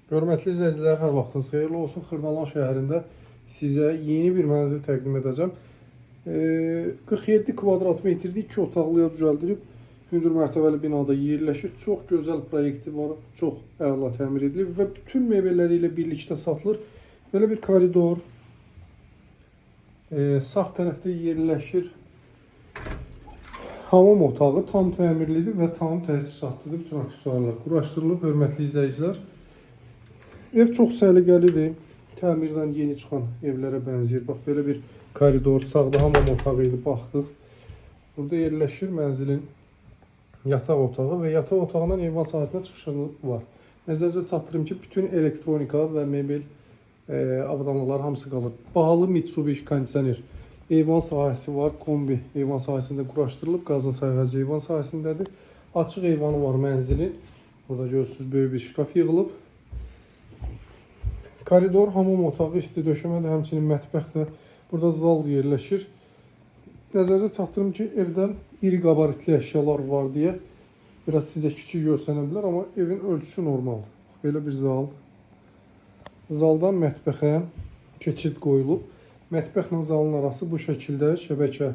Hörmətli izləyicilər, hər vaxtınız xeyirli olsun. Xırdalan şəhərində sizə yeni bir mənzil təqdim edəcəm. 47 kvadrat metrlik 2 otaqlıya düzəldilib hündür mərtəbəli binada yerləşir. Çox gözəl proyekti var, çox əla təmir edilib və bütün mebelləri ilə birlikdə satılır. Belə bir koridor, sağ tərəfdə yerləşir hamam otağı, tam təmirlidir və tam təchizatlıdır. Bütün aksesuarlar quraşdırılıb, hörmətli izləyicilər. Ev çox səliqəlidir. Təmirdən yeni çıxan evlərə bənzəyir. Bax belə bir koridor, sağda hamam otağı idi, baxdıq. Burada yerləşir mənzilin yataq otağı və yataq otağından eyvan sahəsinə çıxışı var. Nəzərinizə çatdırım ki, bütün elektronika və mebel avadanlıqlar hamısı qalır. Bahalı Mitsubishi kondisioner eyvan sahəsi var. Kombi eyvan sahəsində quraşdırılıb. Qazın sayğacı eyvan sahəsindədir. Açıq eyvanı var mənzilin. Burada görürsünüz, böyük bir şkaf yığılıb. Koridor, hamam otağı, isti döşəmə də, həmçinin mətbəx də, burada zal yerləşir. Nəzərinizə çatdırım ki, evdə iri qabaritli əşyalar var deyə biraz sizə kiçik görsənə bilər, amma evin ölçüsü normaldır. Belə bir zal. Zaldan mətbəxə keçid qoyulub. Mətbəxlə zalın arası bu şəkildə şəbəkə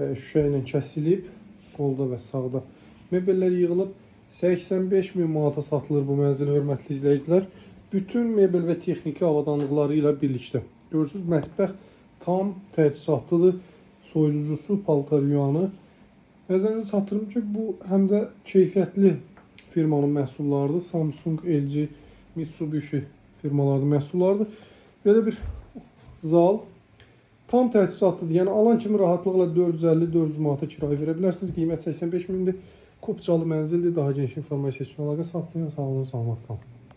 şüşə ilə kəsilib. Solda və sağda mebellər yığılıb. 85 min manata satılır bu mənzil, hörmətli izləyicilər. Bütün mebel və texniki avadanlıqları ilə birlikdə. Görürsünüz, mətbəx tam təchizatlıdır. Soyuducusu, paltar yuyanı. Nəzərinizə çatdırım ki, bu həm də keyfiyyətli firmanın məhsullarıdır. Samsung, LG, Mitsubishi firmalarının məhsullarıdır. Belə bir zal tam təchizatlıdır. Yəni alan kimi rahatlıqla 450-400 manata kirayə verə bilərsiniz. Qiymət 85 mindir. Kupçalı mənzildir. Daha geniş informasiya üçün əlaqə saxlayın. Sağ olun, salamat qalın.